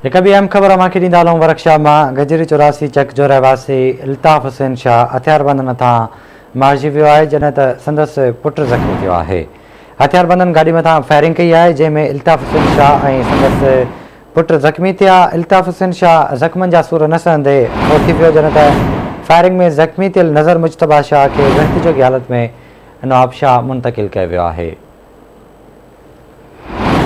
هڪ ٻي اهم خبر اوهان کي ڏيندا هلون ورڪشاپ مان گجري 84 چڪ جو رهواسي الطاف حسين شاهه هٿياربندن هٿان مارجي ويو آهي جڏهن ته سندس پٽ زخمي ٿيو آهي هٿياربندن گاڏي مٿان فائرنگ ڪئي آهي جنهن ۾ الطاف حسين شاهه ۽ سندس پٽ زخمي ٿيا الطاف حسين شاهه زخمن جا سور نه سهندي فوت ٿي ويو جڏهن ته فائرنگ ۾ زخمي ٿيل نظر مجتبيٰ شاهه کي ڳڻتي جوڳي حالت ۾ نوابشاهه منتقل ڪيو ويو آهي.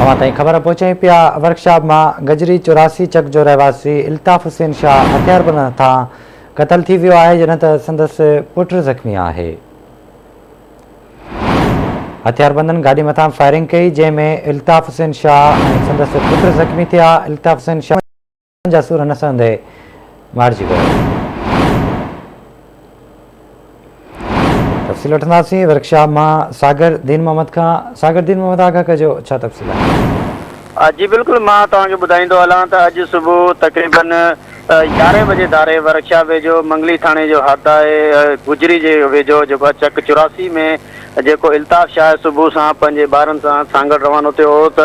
اوهان تائين خبر پهچائين پيا ورڪشاپ مان گجري 84 چڪ جو رهواسي الطاف حسين شاهه هٿياربندن هٿان قتل ٿي ويو آهي جڏهن ته سندس پٽ زخمي آهي. هٿياربندن گاڏي مٿان فائرنگ ڪئي جنهن ۾ الطاف حسين شاهه ۽ سندس پٽ زخمي ٿيا الطاف حسين شاهه جا سور نه سهندي مارجي ويو. تفصيل وٺنداسين ورڪشاپ مان ساگر دين محمد کان ساگر دين محمد آگاهه ڪجو ڇا تفصيل آهي. جي بلڪل مان توهان کي ٻڌائيندو هلان ته اڄ صبح تقريبن يارهين بجي ڌاري ورڪشاپ ويجهو منگلي ٿاڻي جو حد آهي گجري جي ويجهو جيڪو آهي چڪ 84 ۾ جيڪو الطاف شاهه صبح سان پنهنجي ٻارن سان سانگهڙ روانو ٿيو هو ته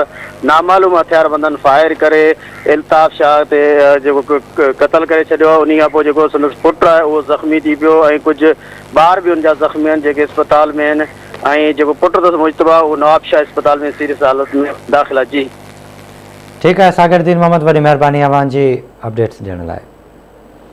نامعلوم هٿياربندن فائر ڪري الطاف شاهه تي جيڪو قتل ڪري ڇڏيو آهي انهي کان پوء جيڪو سندس پٽ آهي اهو زخمي ٿي پيو ۽ ڪجهه ٻار به ان جا زخمي آهن جيڪي اسپتال ۾ آهن ۽ جيڪو پٽ اٿس مجتبيٰ اهو نوابشاهه اسپتال ۾ سيريس حالت ۾ داخل آهي جي. ٺيڪ آهي ساگر دين محمد وڏي مهرباني اوهان جي اپڊيٽس ڏيڻ لاء.